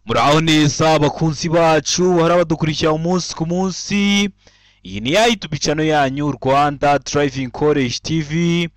Muraho neza abakunzi bacu, hari abadukurikira umunsi ku munsi. Iyi ni ya YouTube channel yanyu Rwanda Driving College TV,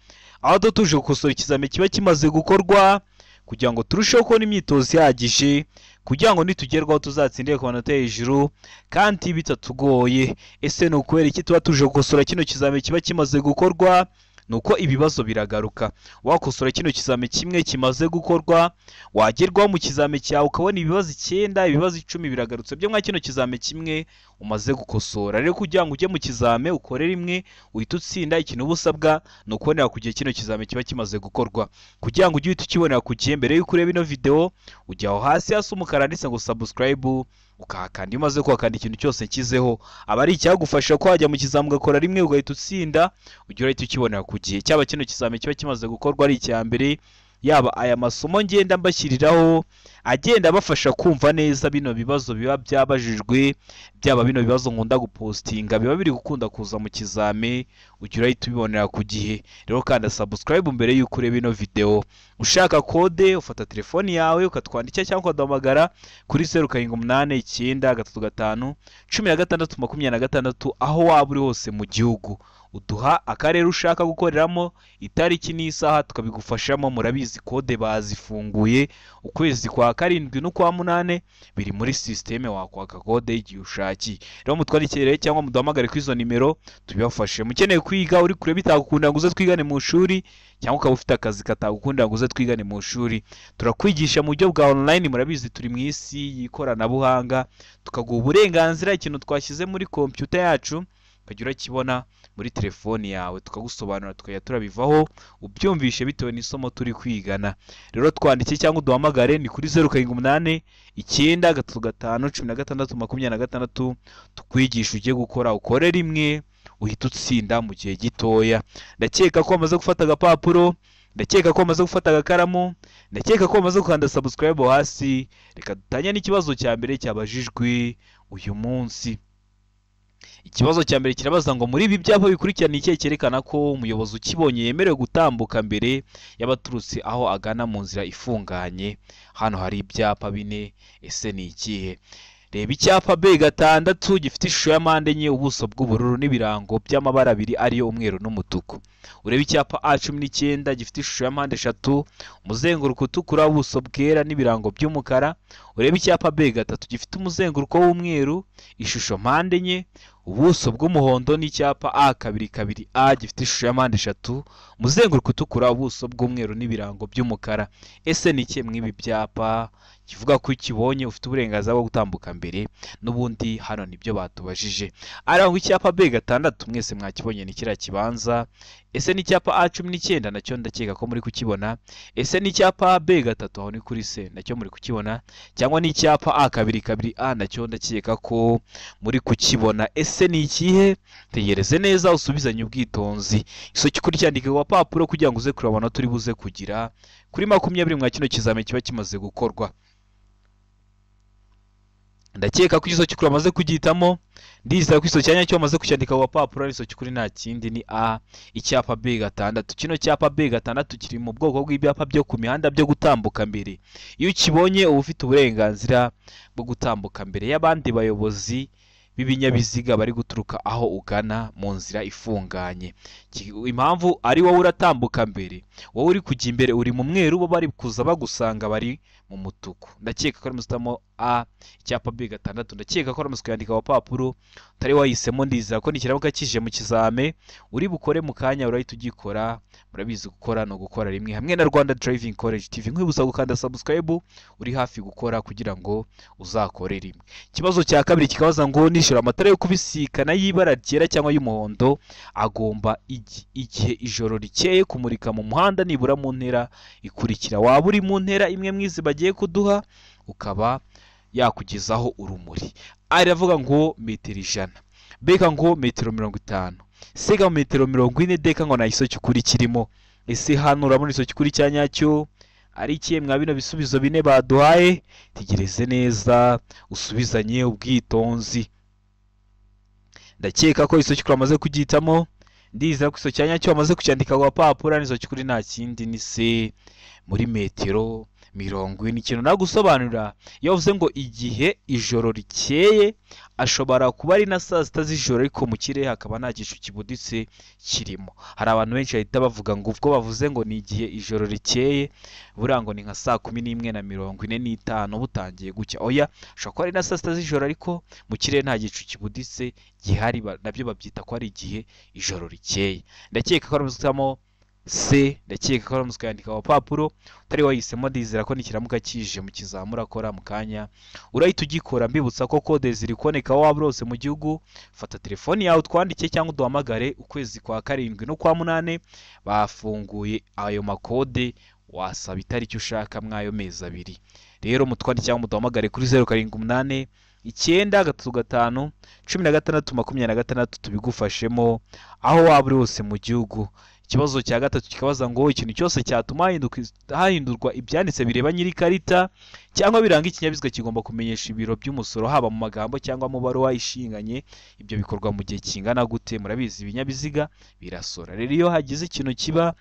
aho tuje gukosora ikizami kiba kimaze gukorwa kugira ngo turusheho kubona imyitozo ihagije, kugira ngo nitugerwaho tuzatsindire ku manota hejuru kandi bitatugoye. Ese ni ukubera iki tuba tuje gukosora kino kizami kiba kimaze gukorwa? Nuko ibibazo biragaruka. Wakosora kino kizami kimwe kimaze gukorwa, wagerwaho mu kizami cyawe ukabona ibibazo 9, ibibazo 10 biragarutse byo mwa kino kizami kimwe umaze gukosora. Rero kugira ngo ujye mu kizame ukore rimwe uhite utsinda, ikintu uba usabwa ni ukubonera ku gihe kino kizami kiba kimaze gukorwa. Kugira ngo ujye uhita ukibonera ku gihe, mbere y'uko ureba ino video ujya aho hasi hasi umukara handitse ngo subscribe, ukahakanda. Iyo umaze kuhakanda ikintu cyose nshyizeho aba ari icyagufasha ko wajya mu kizami ugakora rimwe ugahita utsinda, ujya urahita ukibonera ku gihe. Cyaba kino kizami kiba kimaze gukorwa ari icya mbere, yaba aya masomo ngenda mbashyiriraho agenda abafasha kumva neza bino bibazo biba byabajijwe, byaba bino bibazo nkunda gupostinga biba biri gukunda kuza mu kizami, ujya urahita ubibonera ku gihe. Rero kanda subscribe mbere y'uko ureba ino video. Ushaka kode ufata telefoni yawe ukatwandikira cyangwa ukaduhamagara kuri 0789 35 16 26 aho waba uri hose mu gihugu. Uduha akarere ushaka gukoreramo, itariki n'isaha tukabigufashamo. Murabizi kode bazifunguye ukwezi kwa 7 n'ukwa 8 biri muri systeme, wakwaka kode igihe ushakiye. Rero mutwandikire cyangwa muduhamagare kuri izo nimero tubibafashe. Mukeneye kwiga uri kure bitagukunda ngo uze twigane mu shuri, cyangwa ukaba ufite akazi katagukunda ngo uze twigane mu shuri, turakwigisha mu buryo bwa online. Murabizi turi mu isi y'ikoranabuhanga, tukaguha uburenganzira ikintu twashyize muri computer yacu ukajya urakibona muri telefoni yawe, tukagusobanura tukajya turabivaho ubyumvishe bitewe n'isomo turi kwigana. Rero twandike cyangwa uduhamagare ni kuri 0789 35 16 26, tukwigisha ugiye gukora ukore rimwe uhita utsinda mu gihe gitoya. Ndakeka ko wamaze gufata agapapuro, ndakeka ko wamaze gufata agakaramu, ndakeka ko wamaze gukanda subscribe hasi. Reka dutangire n'ikibazo cya mbere cyabajijwe uyu munsi. Ikibazo cya mbere kirabaza ngo muri ibi byapa bikurikirana ikihe cyerekana ko umuyobozi ukibonye yemerewe gutambuka mbere y'abaturutse aho agana mu nzira ifunganye? Hano hari ibyapa bine, ese ni ikihe? Reba icyapa B6 gifite ishusho ya mpande enye, ubuso bw'ubururu n'ibirango by'amabara abiri ariyo umweru n'umutuku. Ureba icyapa A19 gifite ishusho ya mpande eshatu, umuzenguruko utukura, ubuso bwera n'ibirango by'umukara. Ureba icyapa B3 gifite umuzenguruko w'umweru, ishusho mpande enye, ubuso bw'umuhondo n'icyapa A22A gifite ishusho ya mpande eshatu, umuzenguruko utukura, ubuso bw'umweru n'ibirango by'umukara. Ese ni ikihe mw'ibi byapa kivuga ko ukibonye ufite uburenganzira bwo gutambuka mbere? N'ubundi hano nibyo batubajije. Arangwa icyapa B6 mwese mwakibonye ni kiriya kibanza. Ese ni icyapa A19 nacyo ndakeka ko muri kukibona. Ese ni icyapa B3 aho ni kuri C nacyo muri kukibona, cyangwa ni icyapa A22A nacyo ndakeka ko muri kukibona. Ese ni ikihe? Tegereze neza usubizanye ubwitonzi. Isoki kuri cyandike ku papuro kugira ngo uze kurabona turi buze kugira kuri 20 mwa kino kizame kiba kimaze gukorwa. Ndakeka ko igisoki kuri amaze kugihitamo, ndizera ko igisoki cyanya cyo amaze kucyandika ku papuro ari isoki kuri nta kindi ni A icyapa B6. Kino cyapa B6 kiri mu bwoko bw'ibyapa byo ku mihanda byo gutambuka mbere. Iyo ukibonye uba ufite uburenganzira bwo gutambuka mbere y'abandi bayobozi b'ibinyabiziga bari guturuka aho ugana mu nzira ifunganye. Impamvu ari wowe uratambuka mbere, wowe uri kujya imbere uri mu mweru, bo bari kuza bagusanga bari mu mutuku. Ndakeka ko ari musitamo A icyapa B6. Ndakeka ko ari musitamo wa papuro utari wahisemo. Ndizera ko nikiramuka kije mu kizame uri bukore mu kanya urahita ugikora. Murabizi gukora no gukora rimwe hamwe na Rwanda Driving College TV. Nkwibutsa gukanda subscribe uri hafi gukora kugira ngo uzakore rimwe. Ikibazo cya kabiri kikabaza ngo nishura amatara yo kubisikana y'ibara ryera cyangwa y'umuhondo agomba igihe ijoro rikeye kumurika mu muhanda nibura mu ntera ikurikira. Waba uri mu ntera imwe mwizi bagiye kuduha ukaba yakugezaho urumuri. Aravuga ngo metero 100, B ngo metero 50, C ngo metero 40, D ngo nta gisoki kuri kirimo. Ese hano urabona isoki kuri cya nyacyo ari ikihe mwa bino bisubizo bine baduhaye? Tegereze neza usubizanye ubwitonzi. Ndakeka ko isoki kuri amaze kugihitamo, ndizera ko isoki cyanya cyo amaze kucyandika ku papuro ari isoki kuri nta kindi ni C muri metero 40. Ikintu nagusobanurira, iyo bavuze ngo igihe ijoro rikeye, ashobora kuba ari na saa 6 z'ijoro ariko mu kirere hakaba nta gicu kibuditse kirimo. Hari abantu benshi bahita bavuga ngo ubwo bavuze ngo ni igihe ijoro rikeye, buriya ngo ni nka saa 11:45 butangiye gucya. Oya, ashobora kuba ari na saa 6 z'ijoro ariko mu kirere nta gicu kibuditse gihari, nabyo babyita ko ari igihe ijoro rikeye. Ndakeka ko ari guhitamo C, ndakeka ko ari kuyandika ku papuro. Utari wahisemo ndizera ko nikiramuka kije mu kizamura akora mu kanya urahita ugikora. Mbibutsa ko kode ziri kuboneka aho waba hose mu gihugu. Fata telefoni yawe utwandike cyangwa uduhamagare. Ukwezi kwa 7 n'ukwa 8 bafunguye ayo makode, wasaba itariki ushaka mw'ayo mezi abiri. Rero mutwandike cyangwa muduhamagare kuri 078 935 16 26 tubigufashemo aho waba uri hose mu gihugu. Ikibazo cya gatatu kikabaza ngo ikintu cyose cyatuma hahindurwa ibyanditse bireba nyir'ikarita cyangwa biranga ikinyabiziga kigomba kumenyesha ibiro by'umusoro, haba mu magambo cyangwa mu baruwa ishinganye. Ibyo bikorwa mu gihe kingana gute? Murabizi ibinyabiziga birasora. Rero iyo hagize ikintu kiba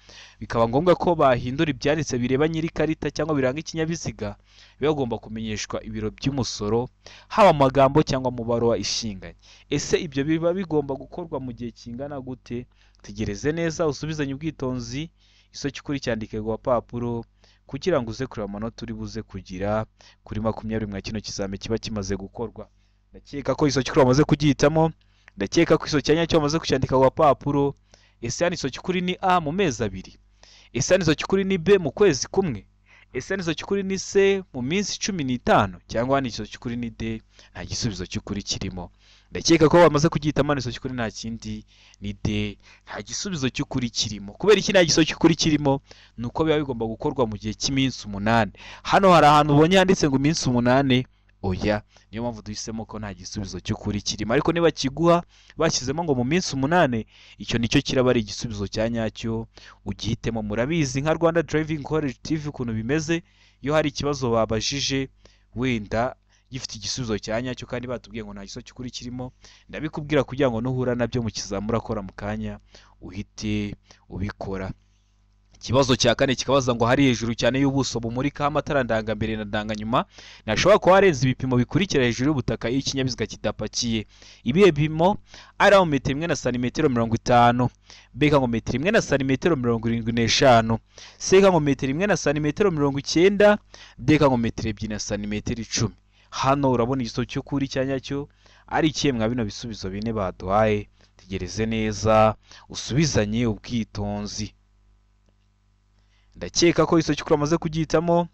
bikaba ngombwa ko bahindura ibyanditse bireba nyir'ikarita cyangwa biranga ikinyabiziga, biba bigomba kumenyeshwa ibiro by'umusoro, haba mu magambo cyangwa mu baruwa ishinganye. Ese ibyo biba bigomba gukorwa mu gihe kingana gute? Tegereze neza usubizanye ubwitonzi, isoki kuri cyandike ku gapapuro kugira ngo uze kureba amanota uri buze kugira kuri 20 mwa kino kizame kiba kimaze gukorwa. Ndakeka ko isoki kuri wamaze kugihitamo, ndakeka ko isoki nyacyo wamaze kucyandika ku gapapuro. Ese hano isoki kuri ni A mu mezi abiri? Ese hano isoki kuri ni B mu kwezi kumwe? Ese hano isoki kuri ni C mu minsi 15? Cyangwa hano isoki kuri ni D? Nta gisubizo cy'ukuri kirimo. Ndakeka ko bamaze kugihitamo, hano isoki kuri nta kindi ni D, nta gisubizo cy'ukuri kirimo. Kubera iki nta gisubizo cy'ukuri kirimo? Ni uko biba bigomba gukorwa mu gihe cy'iminsi 8. Hano hari ahantu ubonye handitse ngo iminsi 8, oya, niyo mpamvu duhisemo ko nta gisubizo cy'ukuri kirimo. Ariko niba kiguha bashyizemo ngo mu minsi 8, icyo nicyo kiraba ari igisubizo cya nyacyo, ugihitemo. Murabizi nka Rwanda Driving College TV ukuntu bimeze, iyo hari ikibazo babajije wenda gifite igisubizo cya nyacyo kandi batubwiye ngo nta gisubizo cy'ukuri kirimo, ndabikubwira kugira ngo nuhura nabyo mu kizamura akora mu kanya uhite ubikora. Ikibazo cya kane kikabaza ngo hari hejuru cyane y'ubuso bumurikaho amatara ndangambere na ndanganyuma ntashobora kuba arenze ibipimo bikurikira hejuru y'ubutaka iyo ikinyabiziga kidapakiye. Ibihe bipimo? Ari aho metero 1 na santimetero 50, B ngo metero 1 na santimetero 75, C ngo metero 1 na santimetero 90, D ngo metero 2 na santimetero 10. Hano urabona igisubizo cy'ukuri cya nyacyo ari ikihe mwa bino bisubizo bine baduhaye? Tegereze neza usubizanye ubwitonzi. Ndakeka ko isoki cy'ukuri wamaze kugihitamo,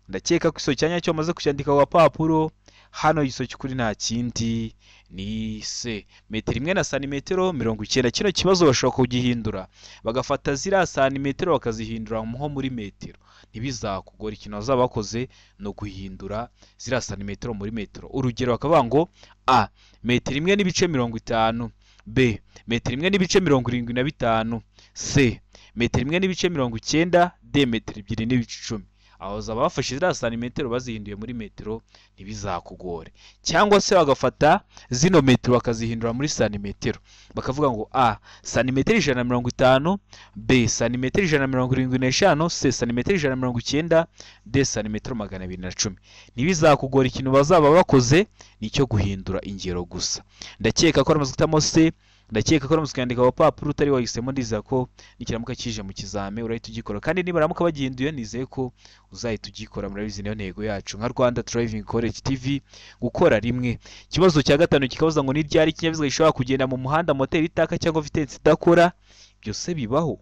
ndakeka ko isoki nyacyo wamaze kucyandika ku gapapuro. Hano isoki cy'ukuri nta kindi ni C, metero 1 na santimetero 90. Kino kibazo bashobora kugihindura bagafata ziriya santimetero bakazihindura nko muri metero, ntibizakugora. Ikintu bazaba bakoze ni uguhindura ziriya santimetero muri metero. Urugero bakavuga ngo A metero 1 n'ibice 50, B metero 1 n'ibice 75, C metero 1 n'ibice 90, D metero 2 n'ibice 10. Aho zaba bafashe ziriya santimetero bazihinduye muri metero, ntibizakugore. Cyangwa se bagafata zino metero bakazihindura muri santimetero, bakavuga ngo A santimetero 150, B santimetero 175, C santimetero 190, D santimetero 210. Ntibizakugora, ikintu bazaba bakoze nicyo guhindura ingero gusa. Ndakeka ko aramaze guhitamo C, ndakeka ko aramaze kuyandika ku papuro. Utari wahisemo ndizera ko nikiramuka kije mu kizame urahita ugikora, kandi nibaramuka bagihinduye nizeye ko uzahita ugikora. Murabizi niyo ntego yacu nka Rwanda Driving College TV, gukora rimwe. Ikibazo cya gatanu kikabaza ngo ni ryari ikinyabiziga gishobora kugenda mu muhanda moteri itaka cyangwa vitesse idakora? Byose bibaho,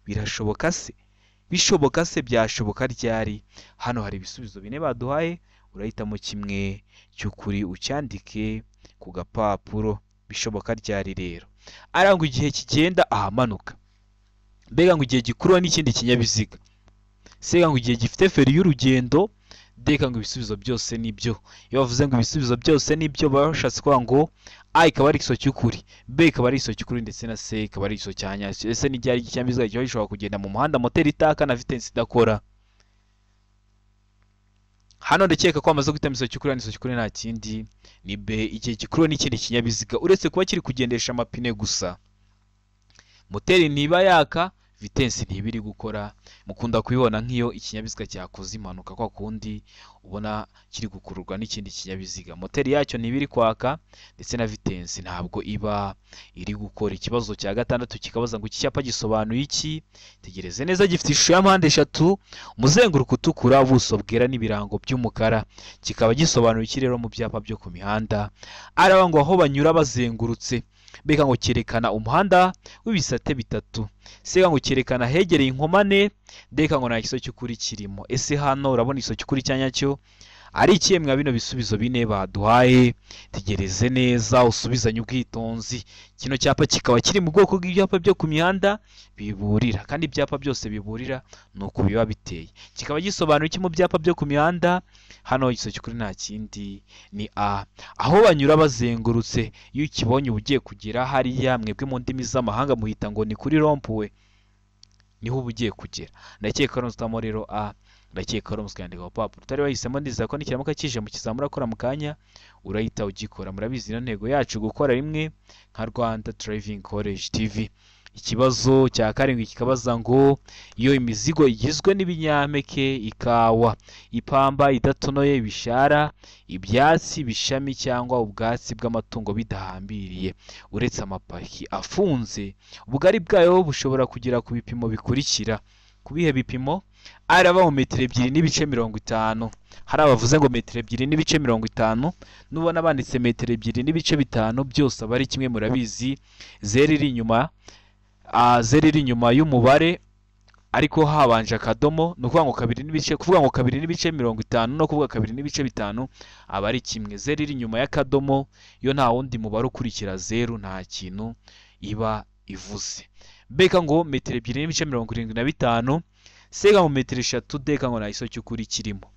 birashoboka se? Bishoboka se? Byashoboka ryari? Hano hari ibisubizo bine baduhaye, urahitamo kimwe cy'ukuri ucyandike ku gapapuro. Bishoboka ryari rero? Arangwa igihe kigenda ahamanuka, mbega ngo igihe gikurura n'ikindi kinyabiziga, sega ngo igihe gifite feri y'urugendo, deka ngo ibisubizo byose nibyo. Iyo bavuze ngo ibisubizo byose nibyo, baba bashatse kuvuga ngo A ikaba ari igiso cy'ukuri, B ikaba ari igiso cy'ukuri, ndetse na C ikaba ari igiso cya nyacyo. Ese ni ryari ikinyabiziga kiba gishobora kugenda mu muhanda moteri itaka na vitesse idakora? Hano ndakeka ko bamaze guhitamo igiso cy'ukuri, igiso cy'ukuri nta kindi ni B, igihe gikuruwe n'ikindi kinyabiziga uretse kuba kiri kugendesha amapine gusa, moteri ntiba yaka, Vitesse ntibiri gukora. Mukunda kubibona nk'iyo ikinyabiziga cyakoze impanuka, kwa kundi ubona kiri gukururwa n'ikindi kinyabiziga, moteri yacyo ntibiri kwaka ndetse na vitesse ntabwo iba iri gukora. Ikibazo cya gatandatu kikabaza ngo iki cyapa gisobanuye iki? Tegereze neza, gifite ishusho ya mpande eshatu, umuzenguruko utukura, ubuso bwera n'ibirango by'umukara. Kikaba gisobanuye iki rero mu byapa byo ku mihanda? Araba ngo aho banyura bazengurutse, mbega ngo cyerekana umuhanda w'ibisate bitatu, sega ngo cyerekana ahegereye inkomane, ndeka ngo nta giso cy'ukuri kirimo. Ese hano urabona igiso cy'ukuri cya nyacyo ari ikihe mwa bino bisubizo bine baduhaye? Tegereze neza usubizanye ubwitonzi. Kino cyapa kikaba kiri mu bwoko bw'ibyapa byo ku mihanda biburira, kandi ibyapa byose biburira ni uko biba biteye. Kikaba gisobanura iki mu byapa byo ku mihanda? Hano igiso cy'ukuri nta kindi ni A, aho banyura bazengurutse. Iyo ukibonye uba ugiye kugera hariya, mwebwe mu ndimi z'amahanga muhita ngo ni kuri rompuwe, niho uba ugiye kugera. Ndakeka ko rero A, ndakeka ko ukandika ku papuro utari wahisemo. Ndizera ko nikiramuka kije mu kizamura akora mu kanya urahita ugikora. Murabizi ino ntego yacu gukora rimwe nka Rwanda Driving College TV. Ikibazo cya karindwi kikabaza ngo iyo imizigo igizwe n'ibinyampeke, ikawa, ipamba idatonoye, ibishara, ibyatsi, ibishami cyangwa ubwatsi bw'amatungo bidahambiriye, uretse amapaki afunze, ubugari bwayo bushobora kugera ku bipimo bikurikira. Ku bihe bipimo? Araba mu metero 2.50. Hari abavuze ngo metero 2.50, nubona banditse metero 2.5 byose aba ari kimwe. Murabizi zero iri inyuma, zero iri inyuma y'umubare ariko habanje akadomo, ni ukuvuga ngo kabiri n'ibice, kuvuga ngo 2.50 no kuvuga 2.5 aba ari kimwe. Zero iri inyuma y'akadomo yo nta wundi mubare ukurikira zeru, nta kintu iba ivuze. Mbega ngo metero 2.75, sega mu metero 3, deka ngo nta giso cy'ukuri kirimo.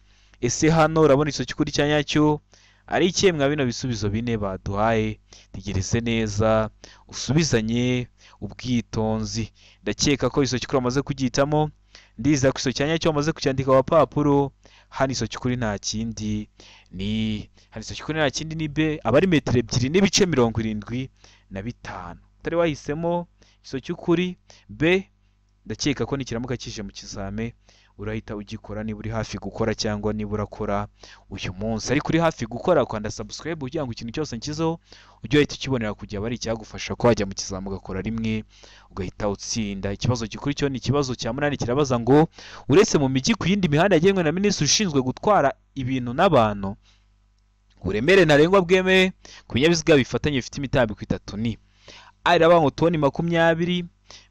Ese hano urabona igiso cy'ukuri cya nyacyo ari ikihe mwa bino bisubizo bine baduhaye? Tegereze neza usubizanye ubwitonzi. Ndakeka ko igiso cy'ukuri wamaze kugihitamo, ndizera ko igiso cya nyacyo wamaze kucyandika ku papuro. Hano igiso cy'ukuri nta kindi ni, hano igiso cy'ukuri nta kindi ni B, aba ari metero 2.75. Utari wahisemo igiso cy'ukuri B, ndakeka ko nikiramuka kije mu kizame urahita ugikora niba uri hafi gukora cyangwa niba urakora uyu munsi. Ariko uri hafi gukora, kwanda subscribe kugira ngo ikintu cyose nkizeho ujye uhita ukibonera kugira bari icyagufasha ko wajya mu kizame ugakora rimwe ugahita utsinda. Ikibazo gikurikiyeho ni ikibazo cya munani, kirabaza ngo uretse mu mijyi ku yindi mihanda yagenwe na minisitiri ushinzwe gutwara ibintu n'abantu, uburemere ntarengwa bwemewe ku binyabiziga bifatanye bifite imitambiko itatu ni A iravuga ngo toni 20,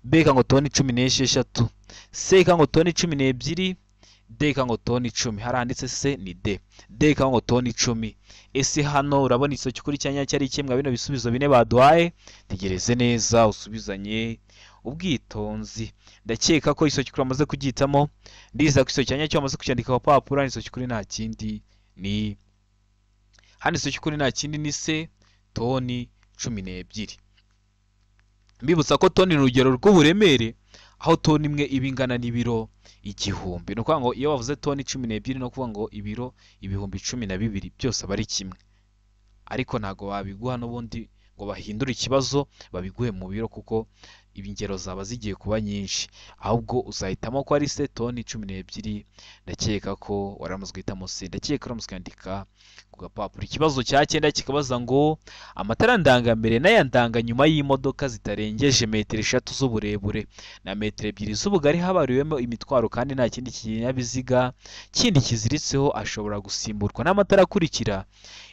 B ngo toni 16, C ngo toni 12, D ngo toni 10. Haranditse C ni D, D ngo toni 10. Ese hano urabona igiso cy'ukuri cya nyacyo ari ikihe mwa bino bisubizo bine baduhaye? Tegereze neza usubizanye ubwitonzi. Ndakeka ko igiso cy'ukuri wamaze kugihitamo, ndizera ko igiso cya nyacyo wamaze kucyandika ku papuro. Igiso cy'ukuri nta kindi ni, hano igiso cy'ukuri nta kindi ni C, toni 12. Mbibutsa ko toni ni urugero rw'uburemere, aho toni imwe iba ingana n'ibiro 1000. Ni ukuvuga ngo iyo bavuze toni 12 no kuvuga ngo ibiro 12,000 byose aba ari kimwe, ariko ntago babiguha n'ubundi ngo bahindure ikibazo babiguhe mu biro, kuko ingero zaba zigiye kuba nyinshi. Ahubwo uzahitamo ko ari se toni 12. Ndakeka ko waramaze guhitamo se, ndakeka waramaze kwandika ku gapapuro. Ikibazo cya cyenda kikabaza ngo amatara ndangambere n'aya ndanganyuma y'imodoka zitarengeje metero 3 z'uburebure na metero 2 z'ubugari habariwemo imitwaro kandi nta kindi kinyabiziga kindi kiziritseho ashobora gusimburwa n'amatara akurikira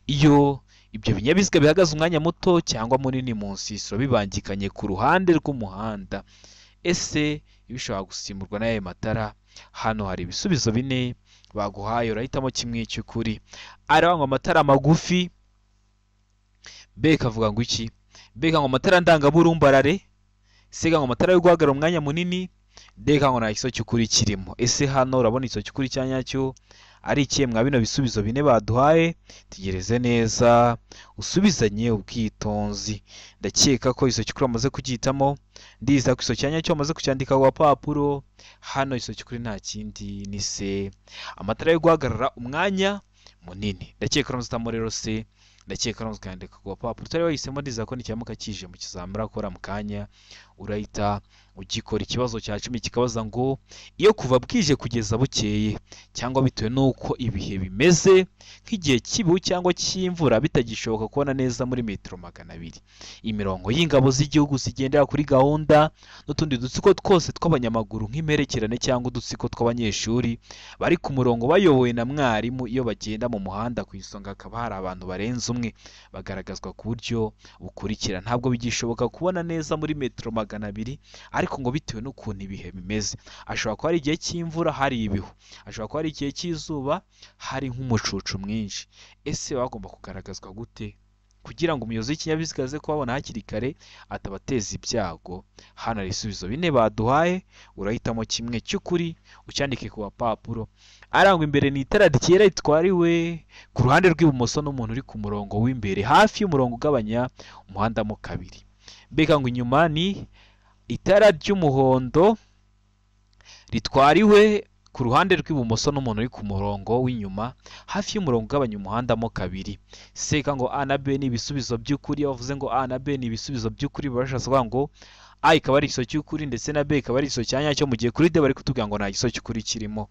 iyo ibyo binyabiziga bihagaze umwanya muto cyangwa munini mu nsisiro bibangikanye ku ruhande rw'umuhanda. Ese ibishobora gusimburwa n'ayo matara? Hano hari ibisubizo bine baguhaye, urahitamo kimwe cy'ukuri. Aravuga ngo amatara magufi, B kavuga ngo iki? B ngo amatara ndangaburumbarare, C ngo amatara yo guhagarara umwanya munini, D ngo nta giso cy'ukuri kirimo. Ese hano urabona igiso cy'ukuri cya nyacyo ari ikihe mwa bino bisubizo bine baduhaye? Tegereze neza usubizanye ubwitonzi. Ndakeka ko igiso cy'ukuri wamaze kugihitamo, ndizera ko igiso cya nyacyo wamaze kucyandika ku gapapuro. Hano igiso cy'ukuri nta kindi ni C, amatara yo guhagarara umwanya munini. Ndakeka ko uramaze guhitamo rero C, Ndakeka no ukandika ku gapapuro utari wahisemo. Ndizera ko nikiramuka kije mu kizamini urakora mu kanya urahita ugikora. Ikibazo cya 10 kikabaza ngo iyo kuva bwije kugeza bukeye cyangwa bitewe n'uko ibihe bimeze nk'igihe cy'ibihu cyangwa cy'imvura bitagishoboka kubona neza muri metero 200, imirongo y'ingabo z'igihugu zigendera kuri gahunda n'utundi dutsiko twose tw'abanyamaguru nk'imperekerane cyangwa udutsiko tw'abanyeshuri bari ku murongo bayobowe na mwarimu, iyo bagenda mu muhanda ku isonga hakaba hari abantu barenze umwe bagaragazwa ku buryo bukurikira. Ntabwo bigishoboka kubona neza muri metero 200, ariko ngo bitewe n'ukuntu ibihe bimeze, ashobora kuba ari igihe cy'imvura hari ibihu, ashobora kuba ari igihe cy'izuba hari nk'umucucu mwinshi. Ese bagomba kugaragazwa gute kugira ngo umuyobozi w'ikinyabiziga aze kubabona hakiri kare atabateza ibyago? Hano hari ibisubizo 4 baduhaye, urahitamo kimwe cy'ukuri ucyandike ku gapapuro. Arangwa imbere ni itara ryera ritwariwe ku ruhande rw'ibumoso n'umuntu uri ku murongo w'imbere hafi y'umurongo ugabanya umuhanda mo kabiri. Mbega ngo inyuma ni itara ry'umuhondo ritwariwe ku ruhande rw'ibumoso n'umuntu uri ku murongo w'inyuma hafi y'umurongo ugabanya umuhanda mo kabiri. Seka ngo A na B ni ibisubizo by'ukuri. Iyo bavuze ngo A na B ni ibisubizo by'ukuri barashatse kuvuga ngo A ikaba ari igisubizo cy'ukuri ndetse na B ikaba ari igisubizo cya nyacyo, mu gihe kuri D bari kutubwira ngo nta gisubizo cy'ukuri kirimo.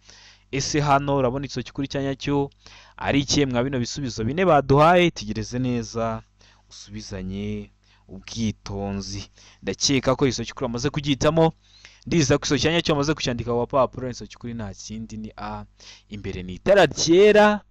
Ese hano urabona igisubizo cy'ukuri cya nyacyo ari ikihe mwa bino bisubizo 4 baduhaye? Tegereze neza usubizanye ubwitonzi. Ndakeka ko igisubizo cy'ukuri bamaze kugihitamo. Ndiza ko igisubizo cya nyacyo bamaze kucyandika ku gapapuro. Igisubizo cy'ukuri nta kindi ni A. Imbere ni itara ryera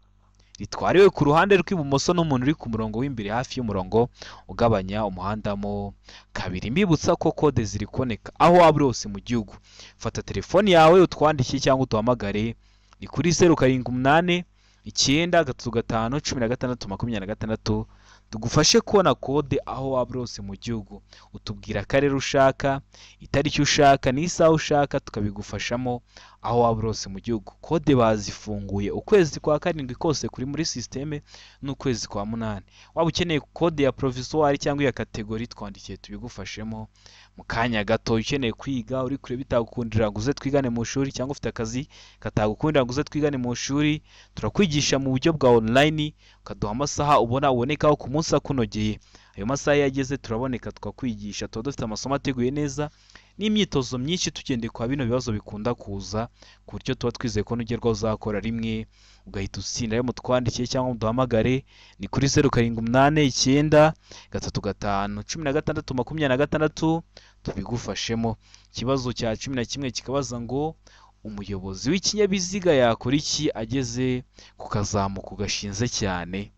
ritwariwe ku ruhande rw'ibumoso n'umuntu uri ku murongo w'imbere hafi y'umurongo ugabanya umuhanda mo kabiri. Mbibutsa ko kode ziri kuboneka aho waba uri hose mu gihugu. Fata telefoni yawe utwandikiye cyangwa uduhamagare, ni kuri 0 7 8 9 3 5 16 26, tugufashe kubona kode aho waba uri hose mu gihugu. Utubwira akarere ushaka, itariki ushaka n'isaha ushaka, tukabigufashamo aho waba uri hose mu gihugu. Kode bazifunguye ukwezi kwa 7 kose kuri muri sisiteme n'ukwezi kwa 8. Waba ukeneye kode ya provisoire cyangwa iya kategori, twandikiye tubigufashemo mu kanya gato. Ukeneye kwiga uri kure bitagukundira ngo uze twigane mu ishuri, cyangwa ufite akazi katagukundira ngo uze twigane mu ishuri, turakwigisha mu buryo bwa online, ukaduha amasaha ubona ubonekaho ku munsi akunogeye. Ayo masaha iyo ageze turaboneka tukakwigisha. Tuba dufite amasomo ateguye neza n'imyitozo myinshi tugendeye kwa bino bibazo bikunda kuza, ku buryo tuba twizeye ko nugerwaho uzakora rimwe ugahita utsinda. Iyo mutwandikiye cyangwa muduhamagare ni kuri 0 7 8 9 3 5 16 26, tubigufashemo. Ikibazo cya 11 kikabaza ngo umuyobozi w'ikinyabiziga yakora iki ageze ku kazamuko gashinze cyane?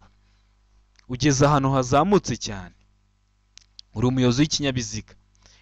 Ugeze ahantu hazamutse cyane, uri umuyobozi w'ikinyabiziga,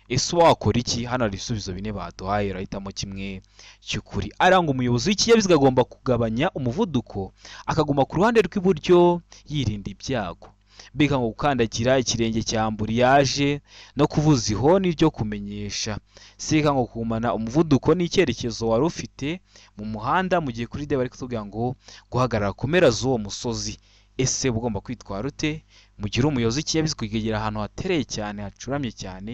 ese wakora iki? Hano hari ibisubizo 4 baduhaye, urahitamo kimwe cy'ukuri. Aranga umuyobozi w'ikinyabiziga agomba kugabanya umuvuduko akaguma ku ruhande rw'iburyo yirinda ibyago. Mbega ngo gukandagira ikirenge cya amburiyaje no kuvuza ihoni ryo kumenyesha. Seka ngo kugumana umuvuduko n'icyerekezo wari ufite mu muhanda, mu gihe kuri D bari kutubwira ngo guhagarara ku mpera z'uwo musozi. Ese uba ugomba kwitwara ute mu gihe uri umuyobozi w'ikinyabiziga ukegera ahantu hatereye cyane hacuramye cyane,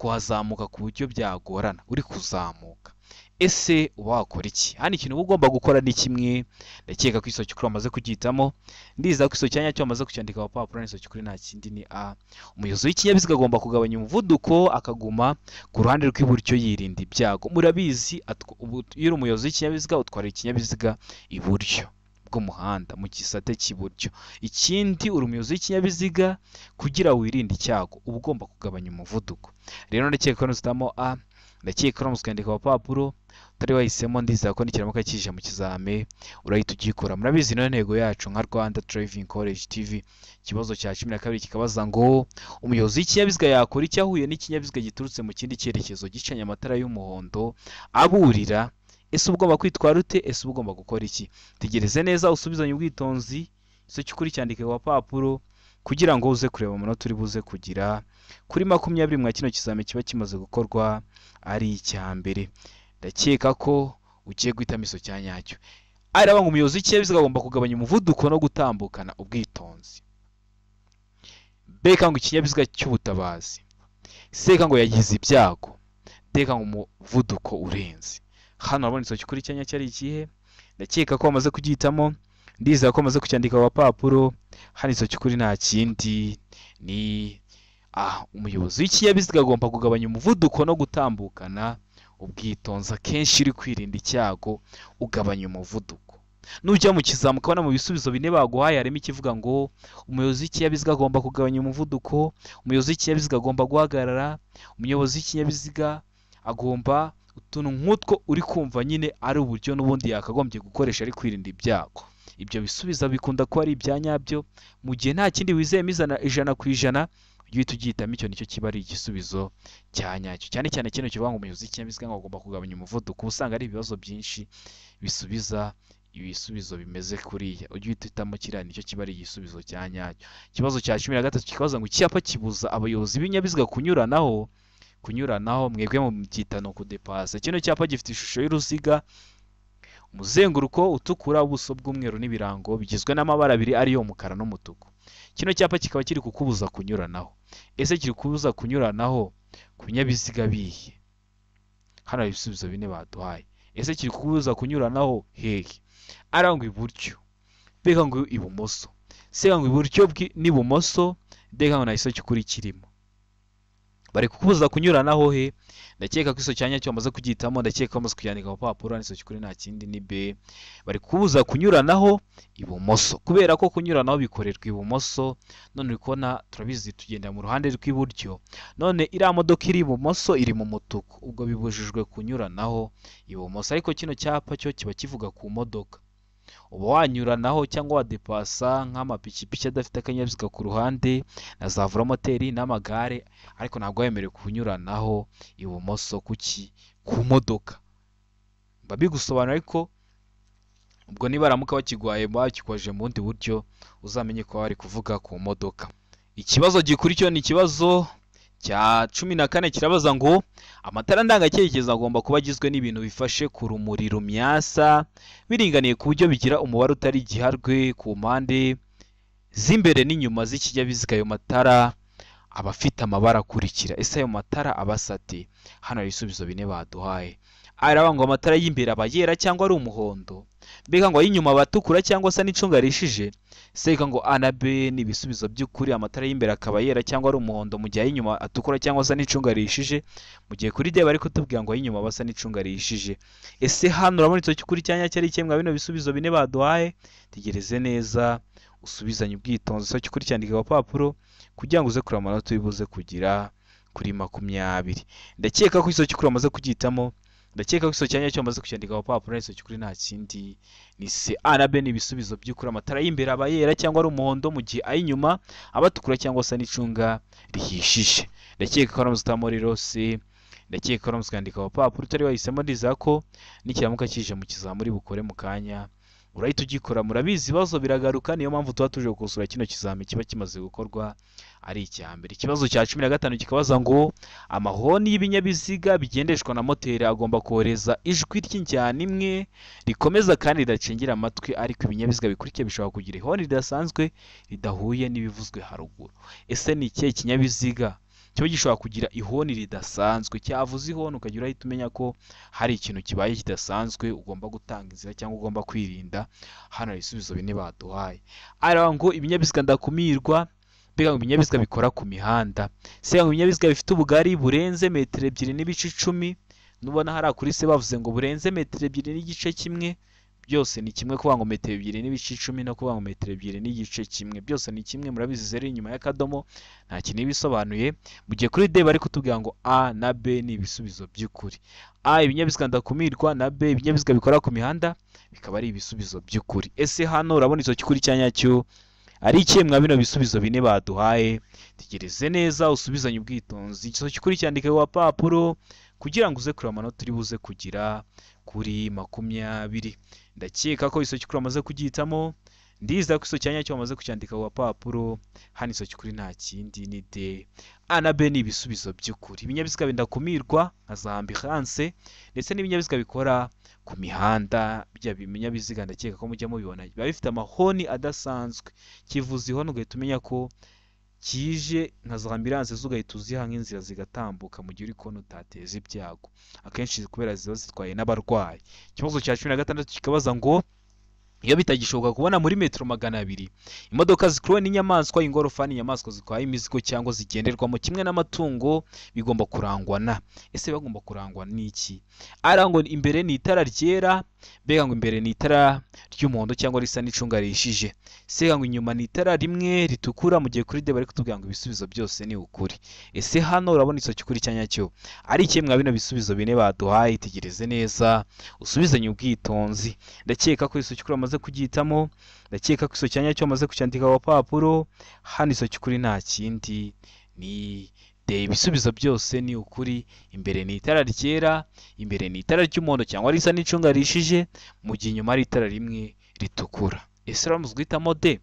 kuhazamuka ku buryo byagorana uri kuzamuka? Ese uba wakora iki? Hano ikintu uba ugomba gukora ni kimwe. Ndakeka ko igisubizo cy'ukuri wamaze kugihitamo. Ndiza ko igisubizo cya nyacyo wamaze kucyandika ku gapapuro. Igisubizo cy'ukuri nta kindi ni A. Umuyobozi w'ikinyabiziga agomba kugabanya umuvuduko akaguma ku ruhande rw'iburyo yirinda ibyago. Murabizi, iyo uri umuyobozi w'ikinyabiziga utwara ikinyabiziga iburyo bw'umuhanda mu gisate cy'iburyo. Ikindi, uri umuyobozi w'ikinyabiziga kugira wirinde icyago uba ugomba kugabanya umuvuduko. Rero ndakeka ko nuzitamo A. Ndakeka ko ukandika ku gapapuro utari wahisemo. Ndizera ko nikiramuka kije mu kizame urahita ugikora. Murabizi niyo ntego yacu nka Rwanda Driving College TV. Ikibazo cya 12 kikabaza ngo umuyobozi w'ikinyabiziga yakora iki ahuye n'ikinyabiziga giturutse mu kindi cyerekezo gicanye amatara y'umuhondo aburira? Ese uba ugomba kwitwara ute? Ese uba ugomba gukora iki? Tegereze neza usubizanye ubwitonzi. Icyo cy'ukuri cyandike ku gapapuro kugira ngo uze kureba amanota uri buze kugira kuri 20 mwa kino kizame kiba kimaze gukorwa ari icya mbere. Ndakeka ko ugiye guhitamo igiso cya nyacyo. Araba ngo umuyobozi w'ikinyabiziga agomba kugabanya umuvuduko no gutambukana ubwitonzi. B ngo ikinyabiziga cy'ubutabazi. C ngo yagize ibyago. D ngo umuvuduko urenze. Hano urabona igiso cy'ukuri cya nyacyo ari ikihe? Ndakeka ko wamaze kugihitamo. Ndizera ko wamaze kucyandika ku gapapuro. Hano icyo cy'ukuri nta kindi ni A. Umuyobozi w'ikinyabiziga agomba kugabanya umuvuduko no gutambukana ubwitonzi. Akenshi uri kwirinda icyago ugabanya umuvuduko. Nujya mu kizami ukabona mu bisubizo bine baguhaye harimo ikivuga ngo umuyobozi w'ikinyabiziga agomba kugabanya umuvuduko, umuyobozi w'ikinyabiziga agomba guhagarara, umuyobozi w'ikinyabiziga agomba utuntu nk'utwo, uri kumva nyine ari uburyo n'ubundi yakagombye gukoresha ari kwirinda ibyago. Ibyo bisubizo bikunda kuba ari ibya nyabyo. Mu gihe nta kindi wizeyemo 100%, ujye uhita ugihitamo, icyo nicyo kiba ari igisubizo cya nyacyo. Cyane cyane kino kivuga ngo umuyobozi w'ikinyabiziga ngo agomba kugabanya umuvuduko, uba usanga ari ibibazo byinshi bisubiza ibisubizo bimeze kuriya. Ujye uhita uhitamo kiriya, nicyo kiba ari igisubizo cya nyacyo. Ikibazo cya 13 kikabaza ngo icyapa kibuza abayobozi b'ibinyabiziga kunyuranaho, mwebwe mubyita no kudepasa. Kino cyapa gifite ishusho y'uruziga, umuzenguruko utukura, ubuso bw'umweru n'ibirango bigizwe n'amabara abiri ariyo umukara n'umutuku. Kino cyapa kikaba kiri kukubuza kunyuranaho. Ese kiri kubuza kunyuranaho ku binyabiziga bihe? Hano hari ibisubizo bine baduhaye. Ese kiri kukubuza kunyuranaho hehe? Arangwa iburyo, B ngo ibumoso, C ngo iburyo n'ibumoso, D ngo nta gisozi cy'ukuri kirimo. Bari kukubuza kunyuranaho he? Ndakeka ko iso cyanya cyo bamaze kugihitamo, ndakeka ko bamaze kucyandika ku papuro, iso cy'ukuri nta kindi ni B. Bari kukubuza kunyuranaho ibumoso, kubera ko kunyuranaho bikorerwa ibumoso. None uri kubona turabizi tugenda mu ruhande rw'iburyo, none iriya modoka iri ibumoso iri mu mutuku, ubwo bibujijwe kunyuranaho ibumoso. Ariko kino cyapa cyo kiba kivuga ku modoka, uba wanyuranaho cyangwa wadepasa nk'amapikipiki adafite akanyabiziga ku ruhande na za velomoteri n'amagare, ariko ntabwo wemerewe kunyuranaho ibumoso kuki ku modoka. Mba bigusobanura, ariko ubwo nibaramuka bakigwaye bakikwaje mu bundi buryo uzamenye ko bari kuvuga ku modoka. Ikibazo gikurikiyeho ni ikibazo cya 14 kirabaza ngo amatara ndangacyerekezo agomba kuba agizwe n'ibintu bifashe ku rumuri rumyasa biringaniye ku buryo bigira umubare utari igiharwe ku mpande z'imbere n'inyuma z'ikinyabiziga. Ayo matara aba afite amabara akurikira. Ese ayo matara aba asa ate? Hano hari ibisubizo bine baduhaye. Aravuga ngo amatara y'imbere aba yera cyangwa ari umuhondo, mbega ngo ay'inyuma aba atukura cyangwa asa n'icunga rishije. Seka ngo A na B ni ibisubizo by'ukuri, amatara y'imbere akaba yera cyangwa ari umuhondo mu gihe ay'inyuma atukura cyangwa asa n'icunga rishije. Mu gihe kuri D bari kutubwira ngo ay'inyuma aba asa n'icunga rishije. Ese hano urabona icyo cy'ukuri cyanya cyari ikihe mwa bino bisubizo bine baduhaye? Tegereze neza usubizanye ubwitonzi, icyo cy'ukuri cyandika ku papuro kugira ngo uze kureba amanota uri buze kugira kuri 20. Ndakeka ko icyo cy'ukuri wamaze kugihitamo, ndakeka ko iso cyanya cyo bamaze kucyandika ku papuro, iso cy'ukuri nta kindi ni C. A na B ni ibisubizo by'ukuri, amatara y'imbere aba yera cyangwa ari umuhondo mu gihe ay'inyuma aba atukura cyangwa asa n'icunga rihishije. Ndakeka ko aramutse utamo rero C, ndakeka ko aramutse ukandika ku papuro utari wahisemo, ndizera ko nikiramuka kije mu kizamuri bukore mu kanya urahita ugikora. Murabizi ibibazo biragaruka, niyo mpamvu tuba tuje gukosora kino kizami kiba kimaze gukorwa ari icya mbere. Ikibazo cya 15 kikabaza ngo amahoni y'ibinyabiziga bigendeshwa na moteri agomba kohereza ijwi ry'injyana imwe rikomeza kandi ridacengera amatwi, ariko ibinyabiziga bikurikiye bishobora kugira ihoni ridasanzwe ridahuye n'ibivuzwe haruguru. Ese ni ikihe kinyabiziga kiba gishobora kugira ihoni ridasanzwe? Cyavuze ihoni ukajya urahita umenya ko hari ikintu kibaye kidasanzwe, ugomba gutanga inzira cyangwa ugomba kwirinda. Hano hari ibisubizo bine baduhaye. Aravuga ngo ibinyabiziga ndakumirwa, mbega ngo ibinyabiziga bikora ku mihanda, se ngo ibinyabiziga bifite ubugari burenze metero 2.10. Nubona hariya kuri se bavuze ngo burenze metero 2.1, byose ni kimwe. Kuvuga ngo metero 2.10 no kuvuga ngo metero 2.1 byose ni kimwe, murabizi zero inyuma y'akadomo nta kintu ibisobanuye. Mu gihe kuri D bari kutubwira ngo A na B ni ibisubizo by'ukuri. A ibinyabiziga ndakumirwa na B ibinyabiziga bikora ku mihanda bikaba ari ibisubizo by'ukuri. Ese hano urabona icyo cy'ukuri cya nyacyo ari ikihe mwa bino bisubizo bine baduhaye? Tegereze neza usubizanye ubwitonzi, icyo cy'ukuri cyandike ku papuro kugira ngo uze kureba amanota uri buze kugira kuri 20. Ndakeka ko iso cy'ukuri wamaze kugihitamo, ndizera ko iso cyanya cyo wamaze kucyandika ku papuro. Hano iso cy'ukuri nta kindi ni D. A na B ni ibisubizo by'ukuri. Ibinyabiziga bindakumirwa nka za ambulance ndetse n'ibinyabiziga bikora ku mihanda, bya binyabiziga ndakeka ko mujya mubibona biba bifite amahoni adasanzwe. Kivuze ihoni ugahita umenya ko kije nka za ambulance zugahita uziha nk'inzira zigatambuka mu gihe uri kubona utateza ibyago, akenshi kubera ziba zitwaye n'abarwayi. Ikibazo cya 16 kikabaza ngo Iyo bitagishoboka kubona muri metero 200, imodoka zikuruwe n'inyamaswa, ingorofani, inyamaswa zitwaye imizigo cyangwa zigenderwamo kimwe n'amatungo bigomba kurangwa na. Ese bagomba kurangwa n'iki? A ngo imbere ni itara ryera, B ngo imbere ni itara ry'umuhondo cyangwa risa n'icunga rihishije, C ngo inyuma ni itara rimwe ritukura, mu gihe kuri D bari kutubwira ngo ibisubizo byose ni ukuri. Ese hano urabona icyo cy'ukuri cya nyacyo ari ikihe mwa bino bisubizo bine baduhaye? Itegereze neza usubizanye ubwitonzi. Ndakeka ko icyo cy'ukuri wamaze kugihitamo, ndakeka ko icyo cya nyacyo wamaze kucyandika ku papuro. Hano icyo cy'ukuri nta kindi ni D. Ibisubizo byose ni ukuri. Imbere ni itara ryera, imbere ni itara ry'umuhondo cyangwa risa n'icunga rihishije, mu gihe inyuma ari itara rimwe ritukura. Ese uramaze guhitamo D?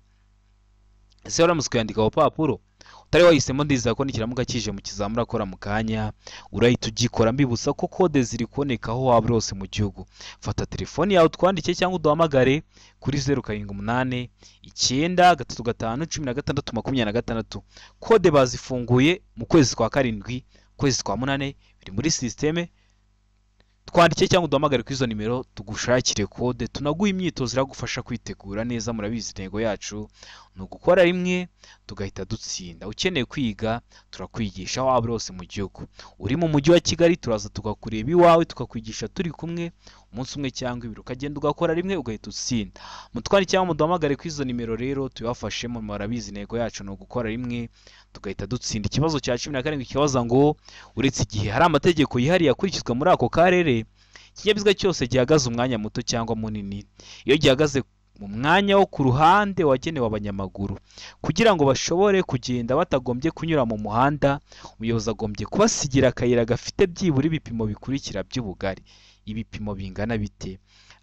Ese uramaze kuyandika ku papuro? Utari wahisemo ndizera ko nikiramuka kije mu kizamura akora mu kanya urahita ugikora. Mbibutsa ko kode ziri kuboneka aho waba uri hose mu gihugu. Fata telefoni yawe utwandike cyangwa uduhamagare kuri 0 7 8 9 3 5 16 26. Kode bazifunguye mu kwezi kwa 7, kwezi kwa 8, biri muri systeme. Twandike cyangwa uduhamagare kuri izo nimero tugushakire kode, tunaguha imyitozo iragufasha kwitegura neza. Murabizi intego yacu ni ugukora rimwe tugahita dutsinda. Ukeneye kwiga turakwigisha aho waba uri hose mu gihugu. Uri mu mujyi wa Kigali turaza tukakureba iwawe tukakwigisha turi kumwe umunsi umwe cyangwa ibiri, ukagenda ugakora rimwe ugahita utsinda. Mutware cyangwa muduhamagare kuri izo nimero rero tubafashemo. Murabizi intego yacu ni ugukora rimwe tugahita dutsinda. Ikibazo cya 17 kibaza ngo uretse igihe hari amategeko yihariye akurikizwa muri ako karere, ikinyabiziga cyose gihagaze umwanya muto cyangwa munini, iyo gihagaze mu mwanya wo ku ruhande wagenewe abanyamaguru kugira ngo bashobore kugenda batagombye kunyura mu muhanda, umuyobozi agombye kubasigira akayira gafite byibura ibipimo bikurikira by'ubugari. Ibipimo bingana bite?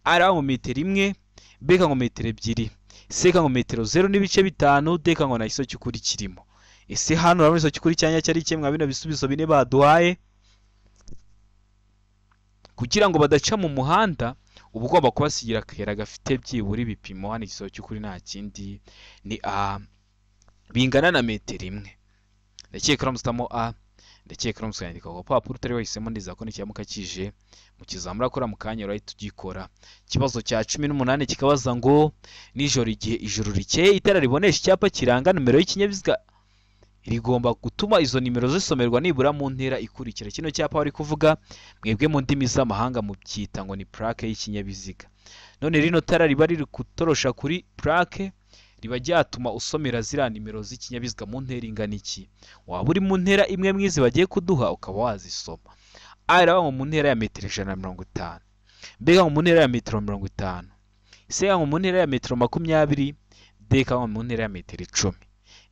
A ngo metero 1, B ngo metero 2, C ngo metero 0.5, D ngo nta gisubizo cy'ukuri kirimo. Ese hano urabona icyo cy'ukuri cya nyacyo ari ikihe mwa bino bisubizo bine baduhaye? Kugira ngo badaca mu muhanda uba ugomba kubasigira akayira gafite byibura ibipimo. Hano igisubizo cy'ukuri nta kindi ni A, bingana na metero 1. Ndakeka uramutse A, ndakeka uramutse yandika ku gapapuro utari wahisemo, ndizera ko nikiramuka kije mu kizamura akora mu kanya urahita ugikora. Ikibazo cya 18 kikabaza ngo nijoro igihe ijoro rikeye itara ribonesha icyapa kiranga nomero y'ikinyabiziga rigomba gutuma izo nimero zisomerwa nibura mu ntera ikurikira. Kino cyapa bari kuvuga mwebwe mu ndimi z'amahanga mubyita ngo ni plaque y'ikinyabiziga. None rino tara riba riri kutorosha kuri plaque riba ryatuma usomera ziriya nimero z'ikinyabiziga mu ntera ingana iki? Waba uri mu ntera imwe mwizi bagiye kuduha ukaba wazisoma. A iraba ngo mu ntera ya metero 150, B ngo mu ntera ya metero 50, C ngo mu ntera ya metero 20, D ngo mu ntera ya metero 10.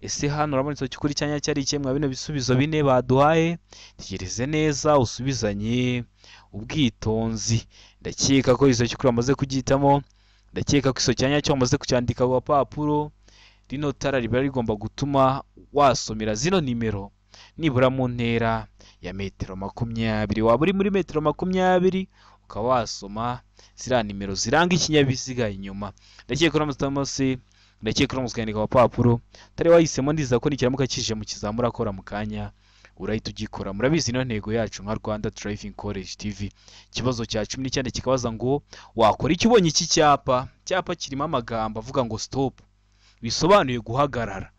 Ese hano urabona icyo cy'ukuri cya nyacyo ari ikihe mwa bino bisubizo bine baduhaye? Tegereze neza usubizanye ubwitonzi. Ndakeka ko icyo cy'ukuri wamaze kugihitamo, ndakeka ko icyo cya nyacyo wamaze kucyandika ku gapapuro. Rino tara riba rigomba gutuma wasomera zino nimero nibura mu ntera ya metero 20. Waba uri muri metero 20 ukaba wasoma ziriya nimero ziranga ikinyabiziga inyuma. Ndakeka uramutse C, ndakeka uramutse ukandika ku gapapuro utari wahisemo, ndizera ko nikiramuka kije mu kizamura akora mu kanya urahita ugikora. Murabizi niyo ntego yacu nka Rwanda Driving College TV. Ikibazo cya 19 kikabaza ngo wakora iki ubonye iki cyapa? Icyapa kirimo amagambo avuga ngo stop, bisobanuye guhagarara.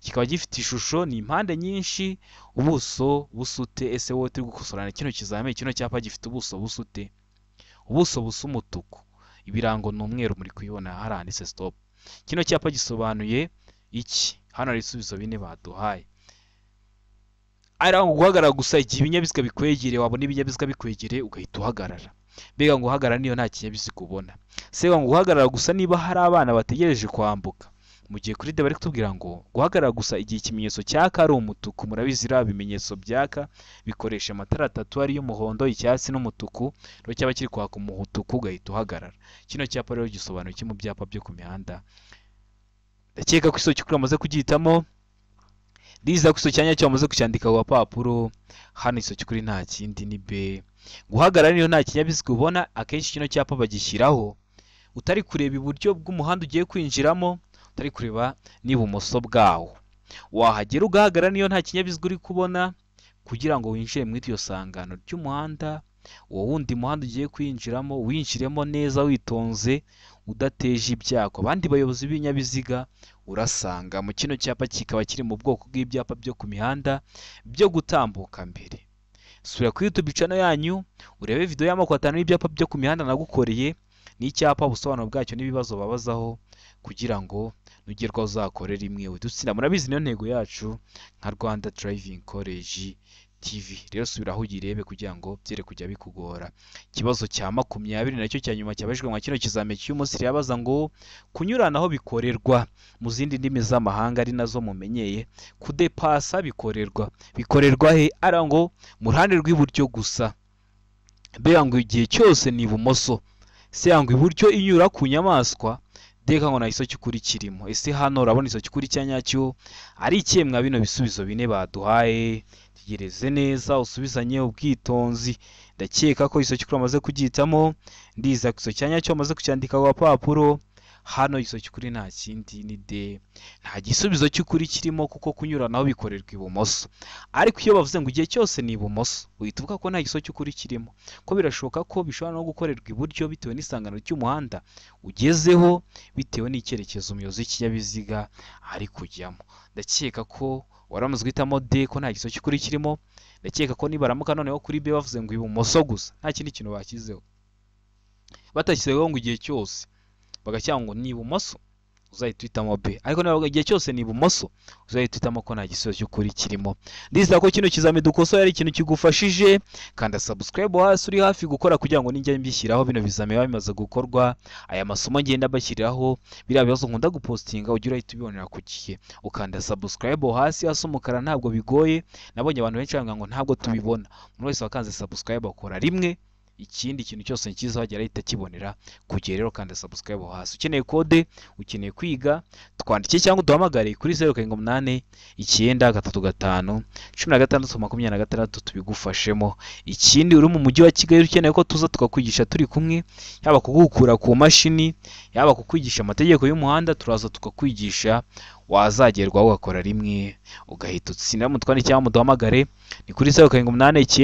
Kikaba gifite ishusho ni impande nyinshi, ubuso busute. Ese wowe turi gukosorana kino kizamini, kino cyapa gifite ubuso busute, ubuso busa umutuku, ibirango ni umweru, muri kuyibona haranditse stop. Kino cyapa gisobanuye iki? Hano hari ibisubizo bine baduhaye. Ari ngo guhagarara gusa igihe ibinyabiziga bikwegereye, wabona ibinyabiziga bikwegereye ugahita uhagarara. Mbega ngo uhagarara niyo nta kinyabiziga ubona. Se ngo guhagarara gusa niba hari abana bategereje kwambuka. Mu gihe kuri D bari kutubwira ngo guhagarara gusa igihe ikimenyetso cyaka ari umutuku. Murabizi iriya bimenyetso byaka bikoresha amatara atatu ariyo umuhondo, icyatsi n'umutuku, rero cyaba kiri kwaka umutuku ugahita uhagarara. Kino cyapa rero gisobanuye iki mu byapa byo ku mihanda? Ndakeka ko icyo cy'ukuri wamaze kugihitamo, ndizera ko icyo cya nyacyo wamaze kucyandika ku gapapuro. Hano icyo cy'ukuri nta kindi ni B. Guhagarara niyo nta kinyabiziga ubona, akenshi kino cyapa bagishyiraho utari kureba iburyo bw'umuhanda ugiye kwinjiramo, utari kureba n'ibumoso bwawo. Wahagera ugahagarara niyo nta kinyabiziga uri kubona, kugira ngo winjire muri iryo sangano ry'umuhanda, uwo wundi muhanda ugiye kwinjiramo winjiremo neza witonze, udateje ibyago abandi bayobozi b'ibinyabiziga urasanga mu kino cyapa kikaba kiri mu bwoko bw'ibyapa byo ku mihanda byo gutambuka mbere. Sura kuri YouTube channel yanyu urebe video y'amoko 5 y'ibyapa byo ku mihanda nagukoreye, n'icyapa ubusobanuro bwacyo n'ibibazo babazaho kugira ngo nugerwa uzakore rimwe udutsinda. Murabizi niyo ntego yacu nka Rwanda Driving College TV. Rero subira aho ugirebe kugira ngo byere kujya bikugora. Ikibazo cya 20 nacyo cya nyuma cyabajijwe mu kino kizame cy'umunsi ryabaza ngo kunyuranaho bikorerwa mu zindi ndimi z'amahanga ari nazo mumenyeye, kudepasa bikorerwa he? Ara ngo mu ruhande rw'iburyo gusa, B ngo igihe cyose ni ibumoso, C ngo iburyo inyura ku nyamaswa, D ngo nta gisozi cy'ukuri kirimo. Ese hano urabona igisozi cy'ukuri cya nyacyo ari ikihe mwa bino bisubizo bine baduhaye? Tegereze neza usubizanye ubwitonzi. Ndakeka ko igisozi cy'ukuri bamaze kugihitamo, ndiza ku gisozi cya nyacyo bamaze kucyandika ku gapapuro. Hano igisozi cy'ukuri nta kindi ni D, nta gisubizo cy'ukuri kirimo kuko kunyuranaho bikorerwa ibumoso. Ariko iyo bavuze ngo igihe cyose ni ibumoso, uhita uvuga ko nta gisozi cy'ukuri kirimo, ko birashoboka ko bishobora no gukorerwa iburyo bitewe n'isangano ry'umuhanda ugezeho, bitewe n'icyerekezo umuyobozi w'ikinyabiziga ari kujyamo. Ndakeka ko waramaze guhitamo D ko nta gisozi cy'ukuri kirimo. Ndakeka ko nibaramuka noneho kuri B bavuze ngo ibumoso gusa, nta kindi kintu bashyizeho, batashyizeho ngo igihe cyose, bagashyira ngo ni ibumoso, uzahita uhitamo B. Ariko niba igihe cyose ni ibumoso, uzahita uhitamo ko nta gisubizo cy'ukuri kirimo. Ndizera ko kino kizami dukosoye ari ikintu kigufashije. Kanda subscribe hasi uri hafi gukora kugira ngo ninjya mbishyiraho bino bizami biba bimaze gukorwa, aya masomo ngenda mbashyiriraho, biriya bibazo nkunda gupostinga ujye urahita ubibonera ku gihe. Ukanda subscribe hasi hasi umukara, ntabwo bigoye. Nabonye abantu benshi bavuga ngo ntabwo tubibona. Umuntu wese wakanze subscribe akora rimwe, ikindi kintu cyose cyiza wagera ahita kibonera ku gihe. Rero kanda subscribe hasi. Ukeneye kode, ukeneye kwiga, twandike cyangwa uduhamagare kuri 078 935 16 26 tubigufashemo. Ikindi uri mu mujyi wa Kigali ukeneye ko tuza tukakwigisha turi kumwe, yaba kugukura ku mashini, yaba kukwigisha amategeko y'umuhanda, turaza tukakwigisha, wazagerwaho ugakora rimwe ugahita utsinda. Mutwandike cyangwa muduhamagare ni kuri 078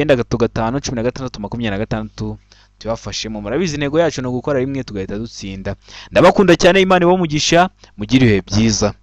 935 16 26 tubafashemo. Murabizi intego yacu ni ugukora rimwe tugahita dutsinda. Ndabakunda cyane, Imana ibahe umugisha, mugire ibihe byiza.